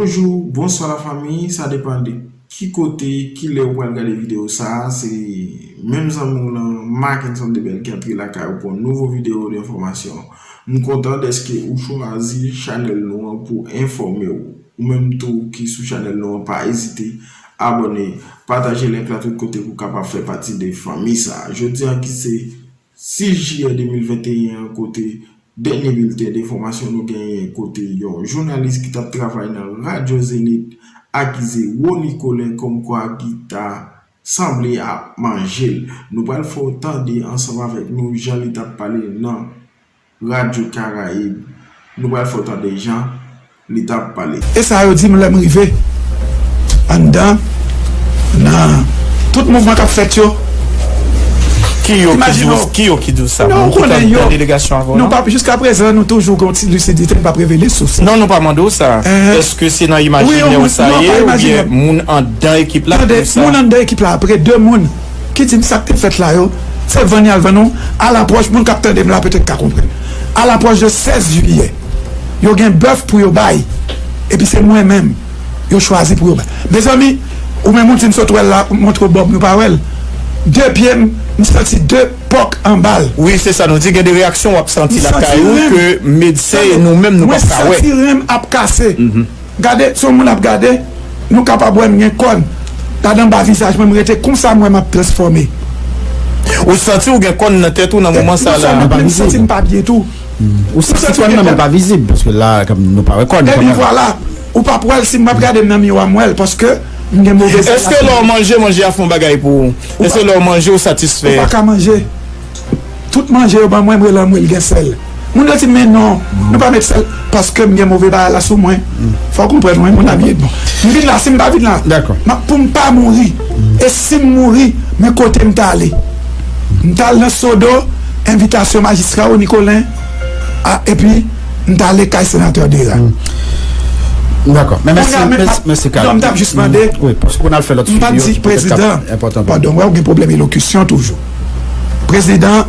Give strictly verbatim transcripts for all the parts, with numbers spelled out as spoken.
Bonjou, bonswa lafanmi, sa depann de ki kote, ki lè ou pral gade videyo sa a. Se menm zanmi w lan, Mackenson Debel, ki antre lakay ou pou yon nouvo videyo de enfòmasyon. M kontan dèske ou chwazi chanèl nou an pou enfòme w. Ou menm tou ki sou chanèl nou an, pa ezite abòne, pataje link la tout kote pou w kapab fè pati de fanmi sa a. Jodi a ki se sis jiyè de mil venteyen an, kote dènye bilten de enfòmasyon nou genyen, kote yon jounalis ki t ap travay nan Radyo Zenith akize Rony Colin kòmkwa ki ta sanble ap manje l. Nou pral fè w tande ansanm avèk nou jan li t ap pale nan Radyo Karayib. Nou pral fè w tande jan li t ap pale. E sa yo di m lè m rive anndan, nan tout mouvman k ap fèt yo. Ki yo ki di w, ki yo ki di w sa? Non, ou konnen yo. Nan delegasyon avè w, non? Jiskaprezan, nou toujou gen yon ti lisidite, n p ap revele sous. Non, nou pa mande w sa. Èske se nan imajinè w sa ye, oubyen moun anndan ekip la ki di w sa? Tande, moun anndan ekip la, apre de moun ki di m sa k te fèt la yo, se van y al van nou, alapwòch, moun k ap tande m la petèt ka konprann. Alapwòch de sèz jiyè, yo gen bèf pou yo bay, epi se mwen menm yo chwazi pou yo bay. Mezanmi, ou menm ou di m sot wè l la, montre w bòb nou pa wè l. De pye m, m santi de pòk anba l. Wi, se sa nou di, gen de reyaksyon w ap santi lakay ou ke medsen e nou menm nou p ap ka wè. Mwen santi ren m ap kase. Gade, se yon moun ap gade, nou kapab wè m gen kòn. Gade anba vizaj mwen, m rete konsa, m wè m ap transfòme. Ou santi w gen kòn nan tèt ou nan moman sa la? M santi m pa byen tou. Ou santi kòn nan, men l pa vizib, paske la, nou pa wè kòn. Ebyen vwala, ou p ap wè l, si m ap gade m nan miwa, m wè l, paske m gen move relasyon. Èske lè w manje, manje a fè yon bagay pou ou? Èske lè w manje, ou satisfè? Ou pa ka manje. Tout manje yo ban mwen, m rele anmwe l gen sèl. Moun yo di m, men non, nou pa met sèl, paske m gen move bagay la sou mwen. Fò w konprann mwen, mon ami Edmond. M vin la, si m pa vin la, pou m pa mouri. E si m mouri, men kote m t ale? M t al nan Sodo, envitasyon majistra Rony Colin, a, epi m t ale kay senatè Dera. Dakò. Men mèsi, mèsi, mèsi, Carl. Non, m t ap jis mande. Wi, paske pou n al fè lòt sijè yo, petèt k ap enpòtan pou nou. Padon, m wè w gen pwoblèm elokisyon toujou. Prezidan,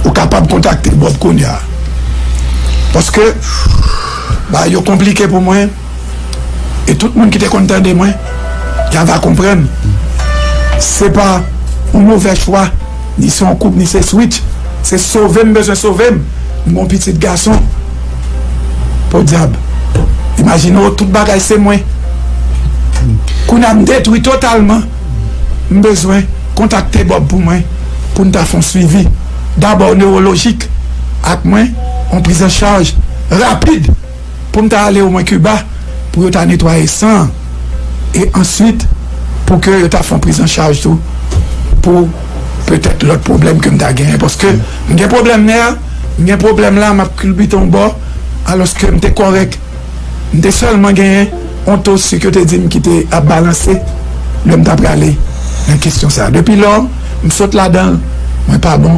ou kapab kontakte Bob kounye a. Paske, bagay yo konplike pou mwen. E tout moun ki te konn tande mwen, y a va konprann. Se pa yon movè chwa, ni se yon koub, ni se switch. Se sove m bezwen sove m. M gon pitit gason. Podyab. Imajine w, tout bagay se mwen. Kounye a m detwi totalman. M bezwen kontakte Bob pou mwen, pou n ta fè yon swivi. Dabò newolojik ak mwen, yon priz an chaj rapid. Pou m ta ale omwen Kiba, pou yo ta netwaye san an. E answit, pou ke yo ta fè yon priz an chaj tou, pou petèt lòt pwoblèm ke m ta genyen. Paske m gen pwoblèm nè, m gen pwoblèm la, m ap kilbite yon bò, alòske m te kòrèk. M te sèlman genyen yon to sik yo te di m ki te ap balanse lè m ta prale nan kesyon sa a. Depi lò, m sot ladan l, mwen pa bon,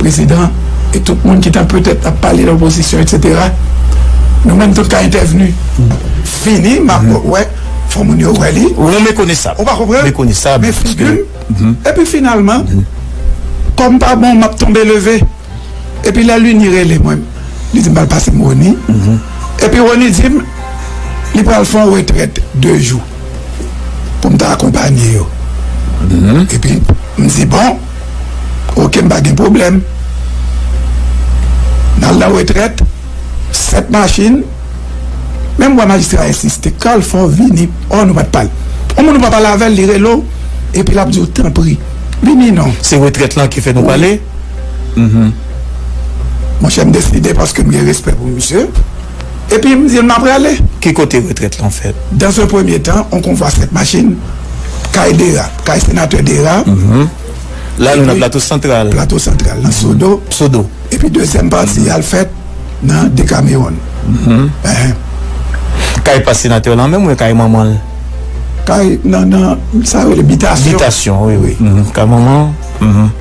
prezidan, e tout moun ki ta petèt ap pale lopozisyon, etsetera. Nou menm tout ka entèvni. Fini, m ap wè, fò moun yo wè li. Ou mekonesab. Ou pa konprann? Mekonesab. Men figi m. Epi finalman, kòm pa bon, m ap tonbe leve. Epi lè Lini rele mwen, li di m pral pase m Rony. Epi Rony di m, li pral fè yon retrèt de jou pou m ta akonpanye yo. Epi m di, bon, oke, m pa gen pwoblèm. N al nan retrèt, sèt machin. Menm wè majistra a ensiste, Carl, fò w vini. Ò, nou pa t pale. Yon moun ou pa pale avè l, li rele w, epi l ap di w, tanpri, vini non. Se retrèt lan ki fè nou pale? Monchè, m deside paske m gen respè pou misye. Epi m di l m ap prale. Ki kote retrèt lan fèt? Dans un premier temps, on konvwa sèt machin, kay Dera, kay senatè Dera. La, nou nan Plato Santral. Plato Santral, nan Sodo. Sodo. Epi dezyèm pati a al fèt nan Dekamewon. Kay pa senatè lan menm, oubyen kay manman l? Kay nan, nan, sa yo rele bitasyon. Bitasyon, wi, wi. Kay manman.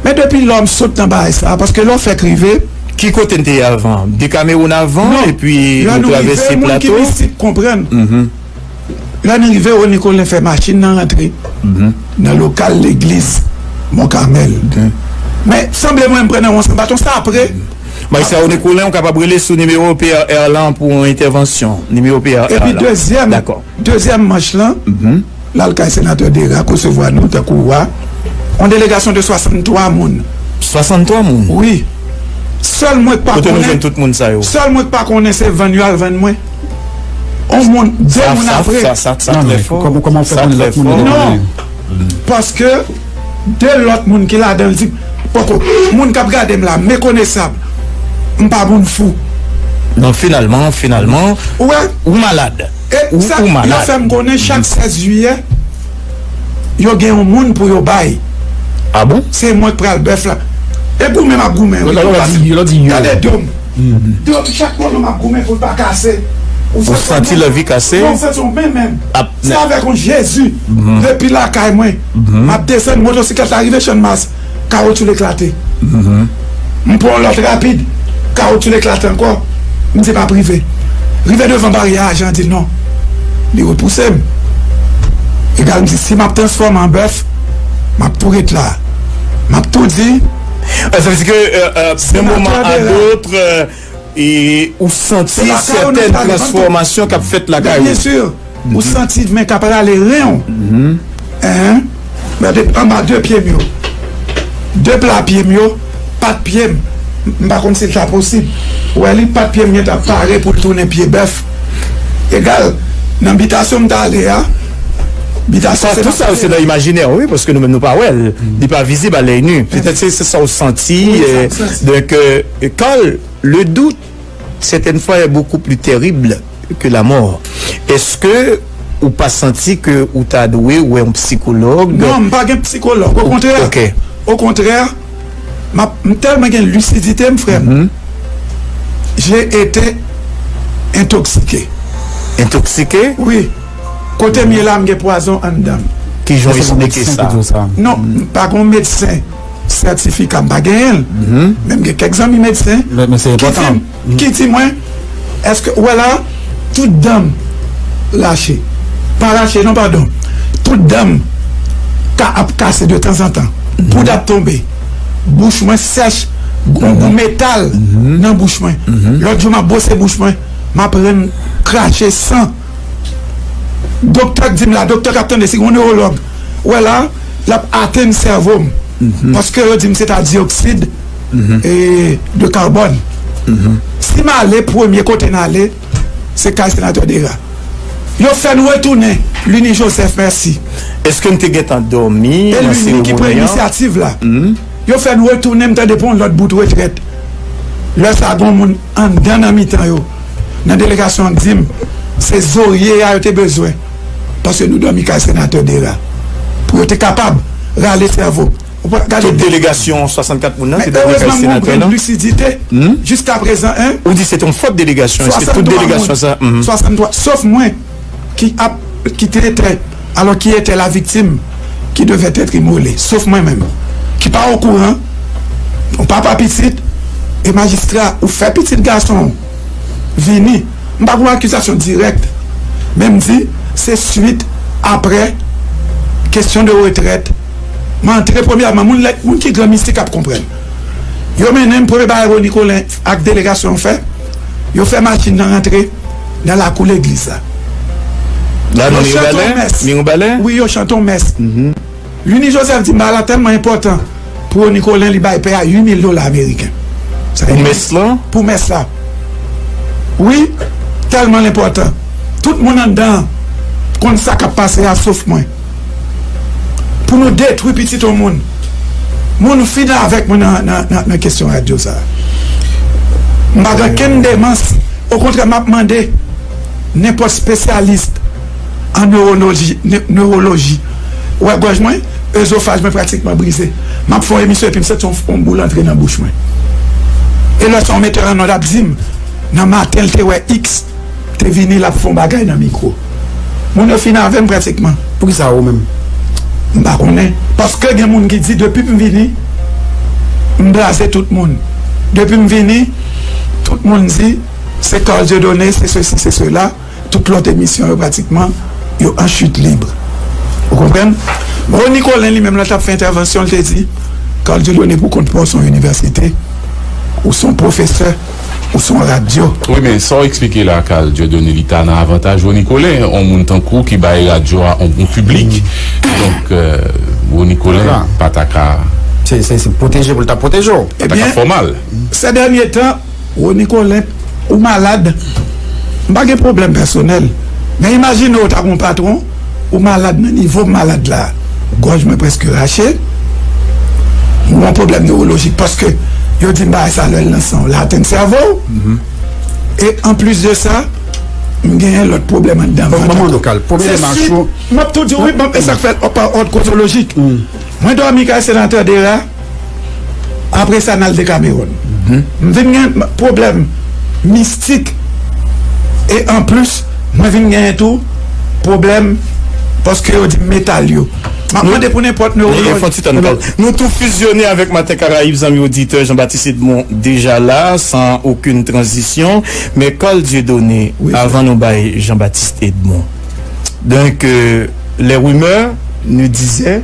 Men depi lò m sot nan bagay sa, paske lè w fèk rive. Ki kote n te ye avan? Dekamewon avan, epi nou travèse Plato. Non, lè nou rive, moun ki mistik konprann. Lè nou rive, Rony Colin fè machin nan rantre nan lokal legliz Mont Carmel. Men, sanble mwen m pran nan yon sanbaton, sa apre. Majistra René Colin, ou kapab rele sou nimewo P R R lan pou yon entèvansyon. Nimewo P R R lan. Epi dezyèm, dezyèm manch lan, l al kay senatè Dera, resevwa nou tankou wa. Yon delegasyon de swasanntwa moun. Swasanntwa moun? Wi. Sèl mwen k pa konnen. Kote nou jwenn tout moun sa yo? Sèl mwen k pa konnen se vann yo al vann mwen. On moun, de moun apre. Sa, sa, sa, sa trè fò. Kòman, kòman w fè konnen lòt moun yo? Non. Paske de lòt moun ki ladan l di, poko, moun k ap gade m la, mekonesab, m pa moun fou. Non, finalman, finalman, ou malad. E ou, sa, ou malad. Yo fè m konnen chak sèz jiyè, yo gen yon moun pou yo bay. Ah bon? Se mwen k pral bèf la. E goumen m ap goumen, wi. Lè w di, lè w di yo. Gade do m. Do m, chak kolon m ap goumen pou l pa kase. Ou santi lèvi kase? Ou santi yon men menm. Se avèk yon Jezi. Depi lakay mwen, m ap desann motosiklèt la rive Channmas, kawotchou l eklate. M pran yon lòt rapid, kawotchou l eklate ankò. M di m ap rive. Rive devan baryè a, ajan an di l non. Li repouse m. Egal, m di si m ap transfòme an bèf, m ap tou ret la. M ap tou di. Sa vle di ke, d'un moment à l'autre, e ou santi sètèn transfòmasyon k ap fèt lakay ou. Byen si, ou santi men k ap rale ren w. Enhen. Gade anba de pye m yo. De pla pye m yo, pat pye m. M pa konn si l ta posib. Ou wè li, pat pye m gentan pare pou l tounen pye bèf. Egal, nan bitasyon m t ale a, bitasyon se tout sa yo se nan imajinè, wi, paske nou menm nou pa wè l. Li pa vizib à l'œil nu. Petèt se, se sa w santi. Donk, Carl, le doute certaines fois est beaucoup plus terrible que la mort. Èske ou pa santi ke ou ta dwe wè yon psikològ? Non, m pa gen psikològ. Okontrè. Okontrè, m ap, m tèlman gen lisidite m, frè m. J'ai été intoxiqué. Entoksike? Wi. Kote m ye la, m gen pwazon anndan m. Kijan w eksplike sa? Non, m pa gen medsen sètifika, m pa genyen l. Men m gen kèk zanmi medsen ki di m, ki di mwen, èske ou wè la, tout dan m lache. Pa rache, non, padon. Tout dan m ka ap kase de tanzantan. Poud ap tonbe. Bouch mwen sèch, yon gou metal nan bouch mwen. Lòt jou, m ap bwose bouch mwen, m ap rann krache san. Doktè k di m la, doktè k ap tande, si gen yon newològ, ou wè la, l ap atenn sèvo m. Paske yo di m se ta diyoksid, e, de kabòn. Si m ale, premye kote n ale, se kay senatè Dera. Yo fè n retounen, Lunie Joseph, mèsi. Èske n te gentan dòmi nan seremoni an? E Lunie ki pran inisyativ la. Yo fè n retounen, m tande pou yon lòt bout retrèt. Lè sa a, gen yon moun anndan nan mitan yo, nan delegasyon an, k di m se zorye a yo te bezwen, paske nou dòmi kay senatè Dera, pou yo te kapab rale sèvo. Tout delegasyon swasannkat moun nan te dòmi kay senatè lan? Men erezman, mwen gen lisidite jiskaprezan, en. Ou di se te yon fòt delegasyon, èske tout delegasyon sa? Swasanntwa moun. Swasanntwa, sof mwen ki ap, ki te tè, alors qui était la victime qui devait être immolée, sof mwen menm, ki pa okouran, yon papa pitit, e majistra, ou fè pitit gason w vini, m pa gen yon akizasyon dirèk, men m di, se swit, apre, kesyon de retrèt, m antre premyèman, moun lè, moun ki gran mistik ap konprann. Yo mennen m, premye bagay Rony Colin ak delegasyon an fè, yo fè machin nan rantre nan lakou legliz la. Yo chante yon mès. Wi, yo chante yon mès. Lunie Joseph di m bagay la tèlman enpòtan pou Rony Colin, li bay pè a uit mil dola ameriken. Pou mès lan? Pou mès la. Wi, tèlman l enpòtan. Tout moun anndan an konn sa k ap pase a, sof mwen. Pou nou detwi pitit yon moun. Moun fin avèk mwen nan, nan, nan, nan kesyon radyo sa a. M pa gen okenn demans. Okontrè, m ap mande nenpòt espesyalis an newoloji, ne-, newoloji. Ou wè gòj mwen, ezofaj mwen pratikman brize. M ap fè yon emisyon epi m santi yon, yon boul antre nan bouch mwen. E lè sa yon metè an nòd ap di m, nan maten l te wè X te vini, l ap fè yon bagay nan mikwo. Moun yo fin avè m pratikman. Poukisa ou menm? M pa konnen. Paske gen moun ki di depi m vini, m blaze tout moun. Depi m vini, tout moun di se Carl Dieudonné, se sesi, se sela. Tout lòt emisyon yo pratikman, yo an chit lib. Ou konprann? Rony Colin li menm lè l t ap fè entèvansyon, l te di, Carl Dieudonné pou kont pa w se yon inivèsite. Ou se yon pwofesè, ou se yon radyo. Wi, men sa w eksplike la, Carl Dieudonné, li ta nan avantaj Rony Colin, yon moun tankou ki bay radyo a yon bon piblik. Donk, euh, Rony Colin pa ta ka. Se, se, se pwoteje pou l ta pwoteje w. Pa ta ka fè w mal. Ebyen, se dènye tan, Rony Colin, ou malad. M pa gen pwoblèm pèsonèl. Men imajine w ta gon patwon, ou malad nan nivo m malad la. Gòj mwen prèske rache. M gon pwoblèm newolojik paske yo di m bagay sa lè l nan san w, l atenn sèvo w. E anplis de sa, m genyen lòt pwoblèm anndan vant ankò. Ban m mande w, Carl, premye demach ou. M ap tou di w, wi, e sa k fè l pa òd kozolojik. Mwen dòmi kay senatè Dera, apre sa n al Decameron. M vin gen pwoblèm mistik, e anplis, mwen vin genyen tou pwoblèm paske yo di m metal yo. M ap mande pou nenpòt newolòj. Nou tou fizyone avèk Maten Karayib, zanmi oditè Jean Baptiste Edmond deja la, san okenn tranzisyon. Men Carl Dieudonné, avan nou bay Jean Baptiste Edmond. Donc, euh, les rumeurs ne disaient,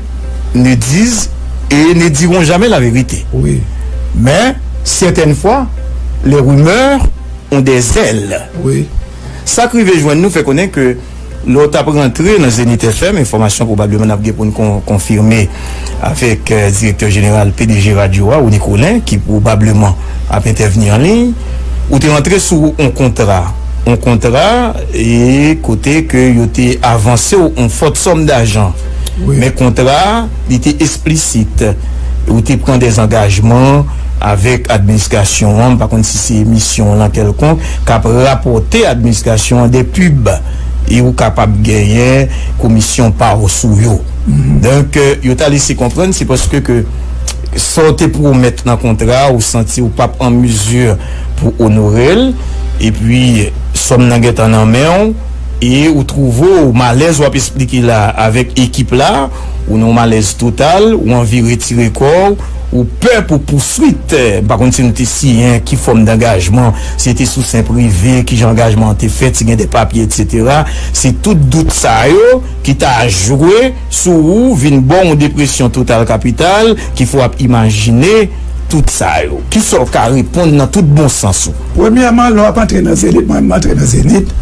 ne disent et ne diront jamais la vérité. Wi. Men, certaines fois, les rumeurs ont des ailes. Wi. Sa k rive jwenn nou fè konnen ke lè w t ap rantre nan Zenith F M, enfòmasyon pwobableman n ap gen pou n kon-, konfime avèk, euh, direktè jeneral P D G radyo a, Rony Colin, ki pwobableman ap entèvni an liy, ou te rantre sou yon kontra. Yon kontra, e kote ke yo te avanse w yon fòt sòm dajan. Wi. Men kontra a, li te eksplisit. Ou te pran dèzangajman avèk administrasyon an, m pa konn si se misyon lan kèlkonk, k ap rapòte administrasyon an de pib, e ou kapab genyen komisyon pa w sou yo. Donk, euh, yo ta lese konprann se paske ke sa w te pwomèt nan kontra a, ou santi w p ap an mizi pou onore l, epi sòm nan gentan nan men w, e ou twouve w malèz w ap eksplike la avèk ekip la, ou nan yon malèz total, ou anvi retire kò w, ou pè pou pouswit. M pa konn si nou te siyen ki fòm dangajman, si se te sou sen prive, kijan angajman an te fèt, si gen de papye, etsetera. Se tout dout sa yo ki ta jwe sou ou, vin ba w yon depresyon total kapital, ki fè w ap imajine tout sa yo. Kisa w ka reponn nan tout bon sans ou? Premyèman, lè w ap antre nan Zenith, mwen menm m antre nan Zenith,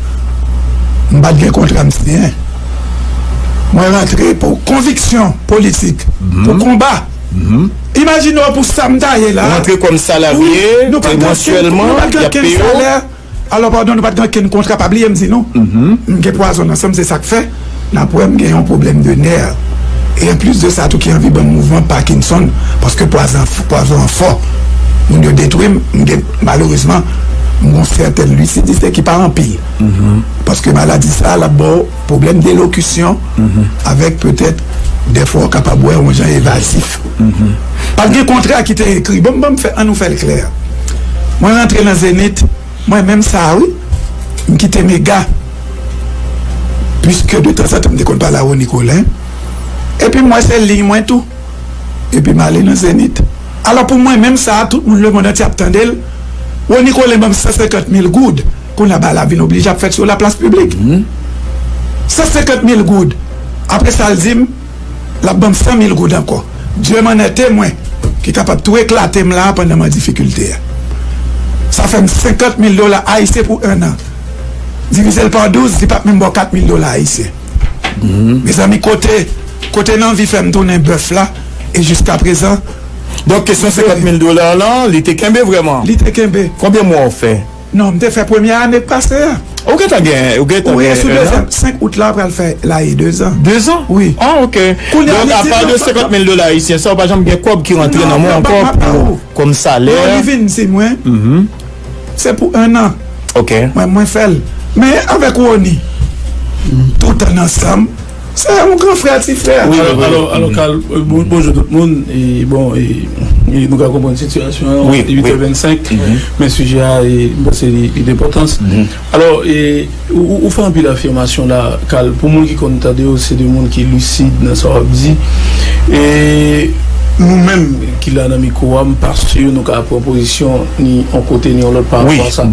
m pa t gen kontra m siyen. Mwen rantre pou konviksyon politik, pou konba. Imajine w pou sa m ta ye la. Ou antre kòm salarye, e mansyèlman, y ap peye w. Alò, padon, nou pa t gen okenn kontra, pa bliye m di nou. M gen pwazon nan san m, se sa k fè n ap wè m gen yon pwoblèm de nè. E anplis de sa tou ki anvi ban m mouvman Parkinson, paske pwazon, pwazon an fò. Moun yo detwi m, m gen, malerezman, m gon sètèn lisidite ki pa anpil. Paske maladi sa a, l ap ba w pwoblèm delokisyon, avèk petèt, dèfwa w kapab wè yon jan evazif. Pa t gen kontra ki te ekri. Bon, ban m fè, ann nou fè l klè. Mwen rantre nan Zenith, mwen menm sa a, wi. M kite Mega. Piske de tanzantan m te konn pale a Rony Colin. Epi m wè se liy mwen tou. Epi m ale nan Zenith. Alò pou mwen menm sa a, tout moun lemonn antye ap tande l. Rony Colin ban m san senkant mil goud. Kounye a bagay la vin oblije ap fèt sou laplas piblik. San senkant mil goud. Apre sa l di m, l ap ban m san mil goud ankò. Dye m an ète mwen, ki kapab tou eklate m la a pandan m an difikilte a. Sa fè m senkant mil dola ayisyen pou ennan. Divize l pa douz, li p ap menm ba w kat mil dola ayisyen. Mezanmi, kote, kote lanvi fè m tounen bèf la, e jiskaprezan. Donk, kesyon senkant mil dola lan, li te kenbe vrèman? Li te kenbe. Konbyen mwa w fè? Non, m te fè premyè ane k pase a. Ou gentan gen, ou gentan gen enn an? Wi, sou dezyèm, senk out la, pral fè laye dezan. Dezan? Wi. Ah, ok. Kounye a, donk, apa de senkant mil dola ayisyen sa, ou pa janm gen kòb ki rantre nan men w ankò pou, kòm salè? Non, li vin di mwen, se pou enn an. Ok. Mwen, mwen fè l. Men avèk Rony, tout ann ansanm, se yon gran frè, ti frè. Wi, wi, wi. Alò, alò, Carl, euh, bon, bonjou tout moun. E, bon, e, e nou ka konprann sitiyasyon an, uit è vennsenk. Men sijè a, e, m panse li, li d enpòtans. Alò, e, ou, ou, ou fè anpil afimasyon la, Carl. Pou moun ki konn tande w, se de moun ki lisid nan sa w ap di. E nou menm ki la nan mikwo a, m pa si nou ka pran pozisyon ni yon kote ni yon lòt pa rapò a sa.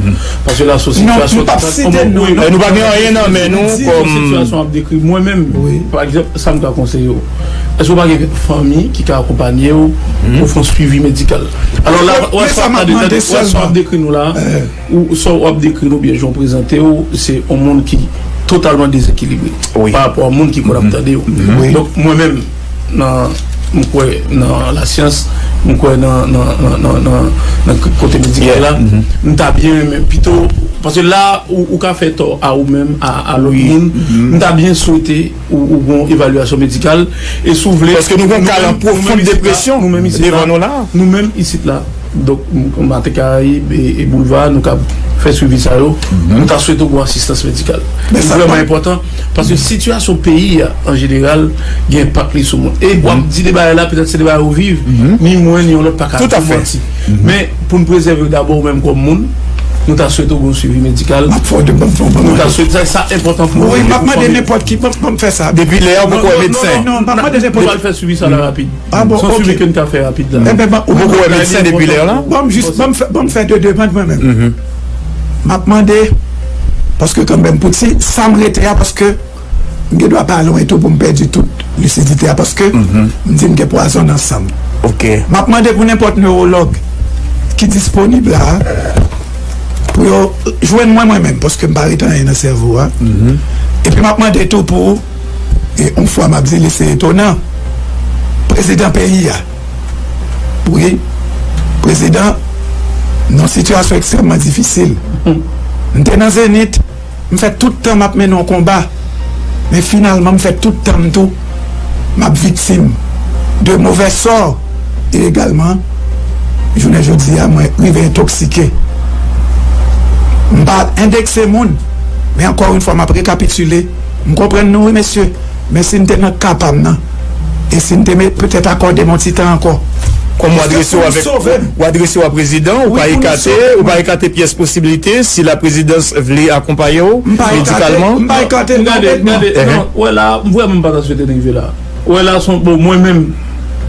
Paske la, se yon sitiyasyon ki pa kòman. Wi. Eh, nou pa gen anyen nan men nou kòm. Sitiyasyon ap dekri. Mwen menm, pa egzanp, sa m ka konseye w. Èske w pa gen fanmi ki ka akonpanye w pou fè yon swivi medikal? Alò la, wè sa w ap dekri nou la, ou sa w ap dekri nou byen jan w prezante w, se yon moun ki totalman dezekilibre pa rapò a moun ki konn ap tande w. Donk, mwen menm, nan, m kwè nan lasyans, m kwè nan, nan, nan, nan, nan, nan kote medikal la, m ta byen renmen pito, paske la, ou, ou ka fè tò a ou menm, a, a lòt moun, m ta byen swete ou, ou gon evalyasyon medikal, e si w vle, paske nou gon ka nan pwofon depresyon devan nou la. Nou menm isit la, donk, Maten Karayib e, e Boulva, nou ka fè swivi sa yo, nou ta swete w gon asistans medikal. Li vrèman enpòtan, paske sitiyasyon peyi a, an jeneral, gen enpak li sou moun. E w ap di de bagay la, petèt se de bagay ou viv, ni mwen, ni yon lòt pa ka di w manti. Men, pou n prezève w dabò ou menm kòm moun, nou ta swete w gon swivi medikal. M ap fè w de, m ap fè w de. Nou ta swete sa, sa enpòtan pou nou. Wi, m ap mande nenpòt ki, ban m fè sa. Depi lè a, ou poko wè medsen. Non, non, non, m ap mande nenpòt. Ou pral fè swivi sa la rapid. Ah bon, ok. Se yon swivi ke n ka fè rapid la. Ou poko wè medsen depi lè a la? Ban m jis, ban m fè, ban m fè de demann mwen menm. M ap mande, paske kanmenm, pou ti, sa m rete a, paske m gen dwa pa lwen tou pou m pèdi tout lisidite a, paske m di m gen pwazon nan san m. M ap mande pou nenpòt newològ ki disponib la, pou yo jwenn mwen, mwen menm, paske m pa rete anyen nan sèvo a. Epi m ap mande tou pou, e yon fwa m ap di li, se etonan, prezidan peyi a. Wi, prezidan, nan yon sitiyasyon ekstrèmman difisil. M te nan Zenith, m fè tout tan m ap mennen yon konba, men finalman m fè tout tan m tou m ap viktim de movè sò, e egalman, jounen jodi a, mwen rive entoksike. M pa endekse moun, men ankò yon fwa m ap rekapitile, m konprann nou wi mesye, men si n te nan ka pa m nan, e si n te met, petèt akòde m yon ti tan ankò, kòm w adrese w avèk, w adrese w a prezidan, ou pa ekate, ou pa ekate pyès posiblite, si la prezidans vle akonpaye w medikalman. M pa ekate, m pa ekate, non, gade, gade, non, wè la, m vrèman m pa ta swete n rive la. Wè la, son, bon, mwen menm,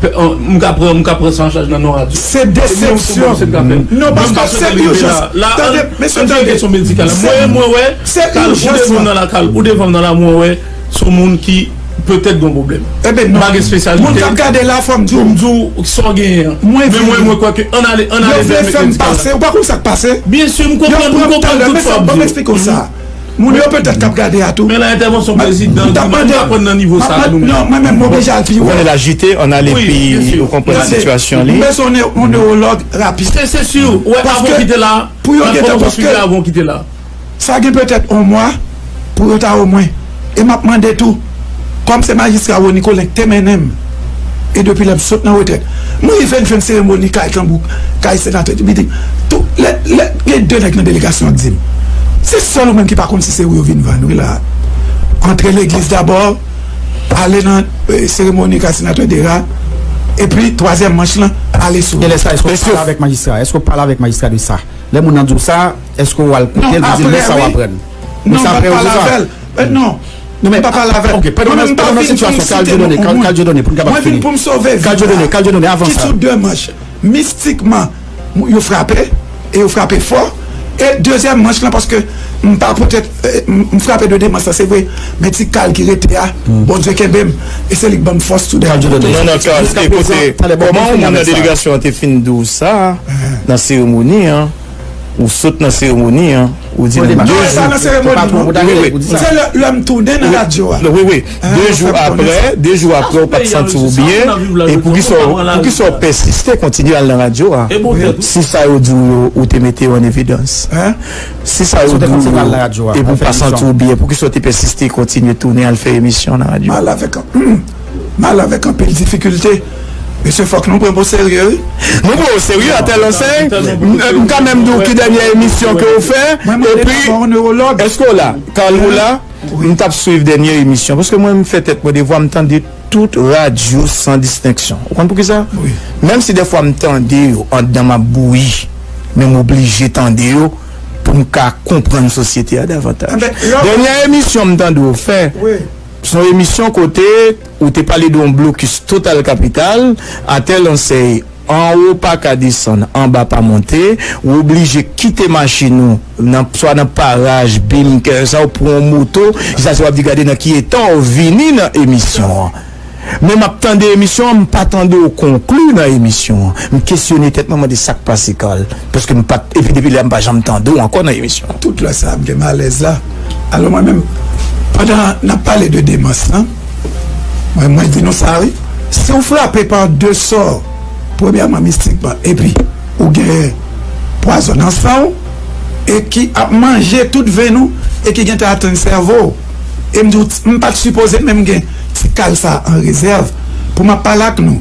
m ka pran, m ka pran sa an chaj nan non radyo. Se desepsyon. Non, paske se ijans. Tande, mesye, tande. Mwen, mwen wè, se ijans. Ou devan nan la, Kal, ou devan nan la, mwen wè, se yon moun ki petèt gen yon pwoblèm. Eben non. M pa gen espesyalite. Moun k ap gade la, fò m di w. Pou m di w sa w genyen an. Men mwen, mwen kwè ke ann ale, ann ale vè medikal la. Yo vle fè m pase. Ou pa konn sa k pase? Byen si, m konprann, m konprann tout sa w ap di. Ban m eksplike w sa. Moun yo petèt k ap gade a tou. Men la entèvansyon prezidan, nou pa pran nan nivo sa a nou menm. Non, mwen menm, m oblije al pi wo. Ou konnen l ajite, ann ale pi, ou konprann sitiyasyon li. M bezwen yon newològ rapid. Se, se si, wè, avan w kite la, n ap kòmanse swivi avan w kite la. Sa gen petèt yon mwa pou yo ta wè mwen. E m ap mande tou, kòm se majistra Rony Colin k te mennen m, e depi lè m sot nan retrèt, m rive n jwenn seremoni kay Kanbouk, kay senatè Ti Bidi. Tou, lè, lè, gen de nèg nan delegasyon an k di m, se sèl ou menm ki pa konn si se ou yo vin vann, wi la. Antre legliz dabò, ale nan, eh, seremoni kay senatè Dera, epi twazyèm manch lan, ale sou. Gen lè sa, èske w pale avèk majistra? Èske w pale avèk majistra de sa? Lè moun nan di w sa, èske w al koute l pou di l men sa w aprann? Non, m pa pale avè l. Non, non, m pa pale avè l. Ok, pandan nan sitiyasyon Kal Dieudonné, Kal, Kal Dieudonné, pou n kapab fini. Mwen vin pou m sove vi. Kal Dieudonné, Kal Dieudonné, avan sa. Ki sou de manch, mistikman, yo frape, e yo frape fò. E dezyèm manch lan, paske m pa pote, eh, m, m frape de de manch lan, se vre, men ti Kal ki rete a, Bondye kenbe m, e se li k ban m fòs tou de. Kal Dieudonné. Non, non, Kal, e kote, kòman yon moun nan delegasyon an te fin di w sa, nan seremoni an? Ou sot nan seremoni an, ou di nou de jou. Wi, wi. Se lè, lè m tounen nan radyo a. Wi, wi. De jou apre, de jou apre, ou pa t santi w byen, e poukisa, poukisa w pèsiste kontinye al nan radyo a? Si sa yo di w yo, ou te mete yo an evidans. Si sa yo di w yo, epi w pa santi w byen, poukisa w te pèsiste kontinye tounen al fè emisyon nan radyo? Mal avèk M ale avèk anpil difikilte. Mesye, fòk nou pran m o serye, wi. Nou pran w o serye, atèl ansèy. M, m ka menm di w ki dènyè emisyon ke w fè. Epi, èske w la? Kal, ou la? M t ap swiv dènyè emisyon. Paske mwen, m fè tèt mwen devwa, m tande tout radyo san distenksyon. Ou konn poukisa? Menm si dèfwa m tande yo, anndan m ap bouyi, men m oblije tande yo pou m ka konprann sosyete a davantaj. Dènyè emisyon m tande w fè, se yon emisyon kote ou te pale de yon blokis total kapital, atè Lansèy, anwo pa ka desann, anba pa monte, ou oblije kite machin ou nan, swa nan paraj, bim, kè sa, ou pran yon moto, jis ase w ap di gade nan ki eta w vini nan emisyon an. Men m ap tande emisyon an, m pa tande w konkli nan emisyon an. M kesyone tèt mwen, mande sa k pase, Carl. Paske m pa t, epi depi lè a, m pa janm tande w ankò nan emisyon an. Tout lè sa a, m gen malèz la. Alò, mwen menm, pandan n ap pale de demans lan, mwen, mwen di nou sa, wi. Si w frape pa de sò, premyèman, mistikman, epi ou gen pwazòn nan san w, e ki ap manje tout venn ou, e ki gentan atenn sèvo w, e m di w, m pa t sipoze menm gen ti kal sa a an rezèv pou m ap pale ak nou.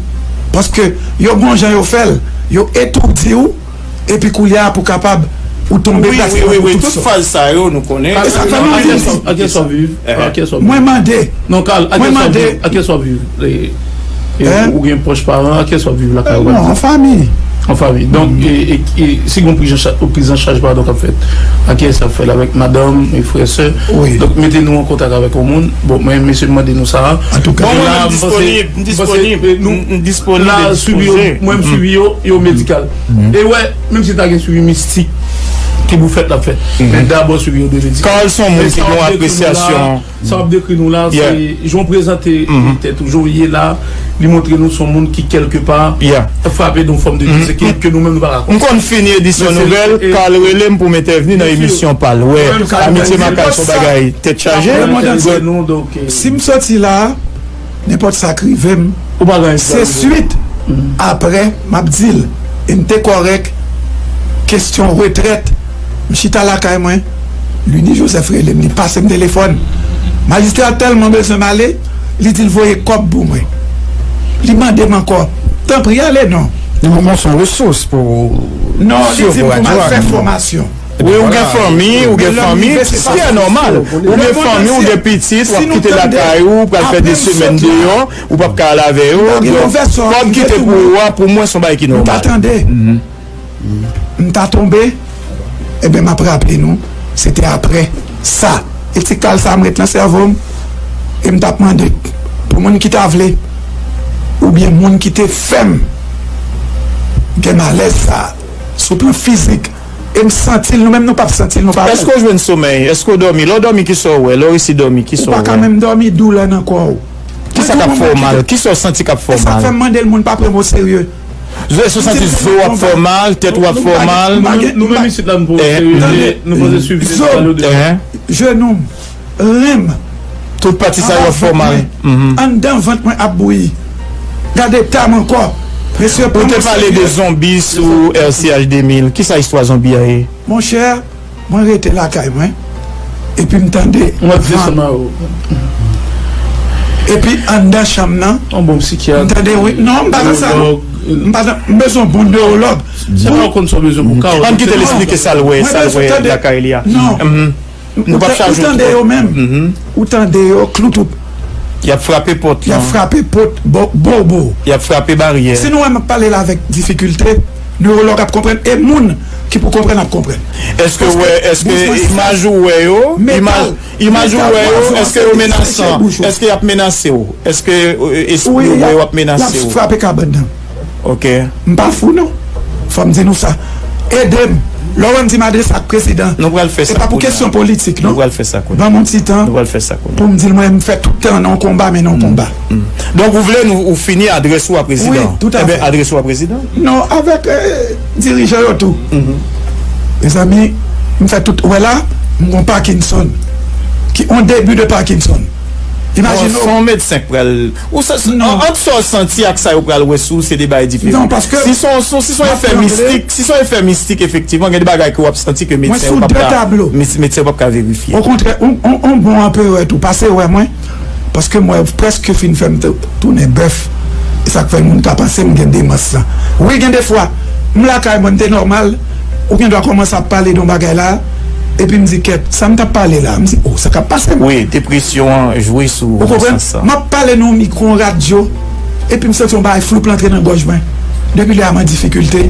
Paske yo gon jan yo fè l, yo etoudi w, epi koulye a pou kapab ou tonbe. Wi, plas wi, wi, wi. Tout faz sa yo, nou konnen. E sa fè nou vin isit. Ak kiyès w ap viv? Ak kiyès w ap viv? Mwen mande. Non, Carl, ak kiyès w ap viv? Ak kiyès w ap viv? E, e, ou gen pwòch paran, ak kiyès w ap viv lakay ou? Non, an fanmi. An fanmi. Donk, e, e, e, si gon priz an cha-, priz an chaj, padon, k ap fèt, ak kiyès y ap fè l? Avèk madanm, e, frè, sè? Wi. Donk, mete nou an kontak avèk yon moun. Bon, mwen, mesye, m mande nou sa. Antouka. Bon, mwen menm, m disponib, m disponib, m disponib. La, swivi yo, mwen, m swivi yo, yo medikal. E wè, menm si ta gen swivi mistik ki pou fèt, l ap fèt. Men dabò swivi yo dwe medikal. Carl se yon moun ki gen yon apresyasyon. Sa w ap dekri nou la, se jan w prezante tèt ou, jan w ye la, li montre nou se yon moun ki kèlkepa frape de yon fòm de dezekilib ke nou menm nou pa ka konprann. M konn fini edisyon nouvèl, Carl rele m pou m entèvni nan emisyon pa l. Wè, amitye makak se yon bagay tèt chaje. Si m soti la, nenpòt sa k rive m, se swit apre m ap di l. E m te kòrèk, kesyon retrèt, m chita lakay mwen, Lunie Joseph rele m, li pase m telefòn. Majistra tèlman bezwen m ale, li di l voye kòb pou mwen. Li mande m ankò, tanpri ale non. Li mande yon resous pou... Non, li di m pou m al fè fòmasyon. Wi, ou gen fanmi, ou gen fanmi, se nòmal. Ou gen fanmi, ou gen pitit, w ap kite lakay ou, ou pral fè de semèn deyò, ou p ap ka al avè yo. Donk, kòb ki te pou ou a, pou mwen, se yon bagay ki nòmal. M ta tonbe, ebyen, m ap raple nou, se te apre sa. E ti kal sa a m ret nan sèvo m, e m t ap mande pou moun ki ta vle, oubyen moun ki te fè m gen malèz sa a, sou plan fizik, e m santi l, nou menm nou p ap santi l, nou pa wè l. Èske w jwenn somèy? Èske w dòmi? Lè w dòmi, kisa w wè? Lè w resi dòmi, kisa w wè? Ou pa ka menm dòmi, doulè nan kò w. Kisa k ap fè w mal? Kisa w santi k ap fè w mal? E sa k fè m mande l, moun pa pran m oserye. Èske w santi zo w ap fè w mal, tèt ou ap fè w mal? Nou menm isit la, nou pran w oserye, nou panse swiv. Zo, jenou m, ren m. Tout pati sa yo ap fè w mal. Anndan vant mwen ap bouyi. Gade eta m ankò. Mesye, ou te pale de zonbi sou R C H de mil. Kisa istwa zonbi a ye? Monchè, mwen rete lakay mwen. Epi m tande van. Epi anndan chanm nan, m tande, wi. Non, m pa nan sa, non. M pa nan, m bezwen yon bon newològ. Se pa w konn sa w bezwen pou ka. Ann kite l esplike sa l wè, sa l wè lakay li a. Non. Nou p ap chaje w twòp. Ou tande yo menm. Ou tande yo, kloutou. Y ap frape pòt lan. Y ap frape pòt, bo, bo, bo. Y ap frape baryè. Si nou wè m ap pale la avèk difikilte, newològ ap konprann, e moun ki pou konprann ap konprann. Èske w wè, èske imaj ou wè yo, imaj, imaj ou wè yo, èske yo menasan? Èske y ap menase w? Èske, e, èske yo wè yo ap menase w? Y ap frape kabann nan. Ok. M pa fou non. Fò m di nou sa. Ede m. Lè w wè m di m adrese ak prezidan, e pa pou kesyon politik non. Ban m yon ti tan pou m di l, mwen, m fè tout tan nan yon konba, men nan yon konba. Donk, ou vle nou, ou fini adrès ou a prezidan? Wi, tout à fait. Enben, adrese w a prezidan? Non, avèk, e, dirijan yo tou. Mezanmi, m fè tout, ou wè la, m gon Parkinson. Ki, on debi de Parkinson. Imajine w. Se yon medsen k pral Ou sa, ant sa w santi ak sa yo pral wè sou ou, se de bagay diferan. Non, paske si se yon, si se yon efè mistik, si se yon efè mistik, efektivman, gen de bagay ke w ap santi ke medsen yo p ap ka, medsen yo p ap ka verifye. Okontrè, on, on, on bon anperè tou pase wè mwen, paske m wè prèske fin fè m tou-, tounen bèf. E sa k fè moun ka panse m gen demans lan. Wi, gen de fwa, m lakay mwen, m te nòmal, ou gen dwa kòmanse ap pale de yon bagay la, epi m di, kèt, sa m t ap pale la, m di, o, sa k ap pase m? Wi, depresyon an jwe sou ou nan sans sa. Ou konprann? M ap pale nan yon mikwo, yon radyo, epi m santi yon bagay floup antre nan gòj mwen. Depi lè a, m an difikilte.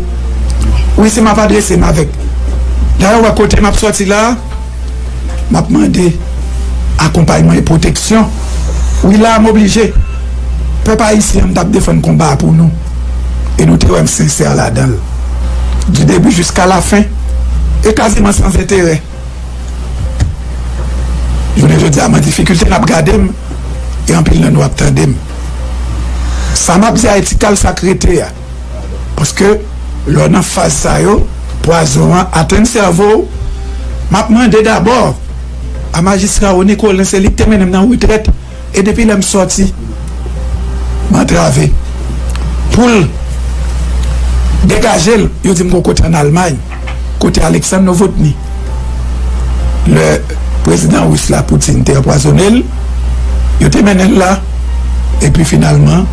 Wi, si m ap adrese m avèk. Dayè, ou wè kote m ap sòti la, m ap mande akonpayman e pwoteksyon. Wi, la a, m oblije. Pèp ayisyen an, m t ap defann konba a pou nou. E nou te wè m sensè ladan l. Du début jusqu'à la fin. E kaziman san enterè. Jounen jodi a, m an difikilte, n ap gade m, e anpil nan nou ap tande m. Sa m ap di Ayiti, kal sa k rete a. Paske lè w nan faz sa yo, pwazon an atenn sèvo w. M ap mande dabò a majistra Rony Colin, se li k te mennen m nan retrèt. E depi lè m sòti, m antrave. Pou l degaje l, yo di m gon kote ann Almay, kote Alexandre Novotny. Lè prezidan ris la, Putin, te anpwazonnen l, yo te mennen l la. Epi finalman,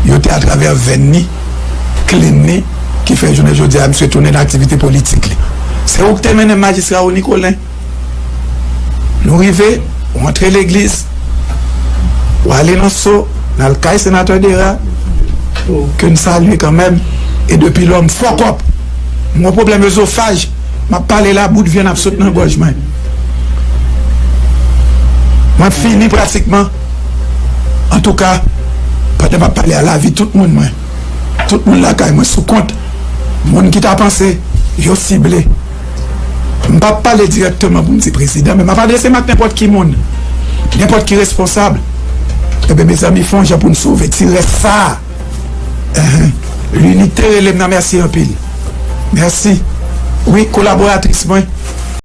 yo te atravè venn li, clean li, ki fè jounen jodi a, misye tounen nan aktivite politik li. Se ou ki te mennen m, majistra Rony Colin. Nou rive, ou antre legliz, ou ale nan so, n al kay senatè Dera, ke n salye kanmenm, e depi lò m fòkòp. M gon pwoblèm ezofaj, m ap pale la, bout vyann ap sot nan gòj mwen. Mwen fini pratikman. Antouka, pandan m ap pale a, lavi tout moun mwen, tout moun lakay mwen sou kont. Moun ki ta panse yo sible. M p ap pale dirèkteman pou m di prezidan, men m ap adrese m ak nenpòt ki moun, nenpòt ki responsab. Ebyen, mezanmi, fè yon jan pou n sove ti rès sa a. Enhen. Linite rele m nan, mèsi anpil. Mèsi. Wi, kolaboratris mwen,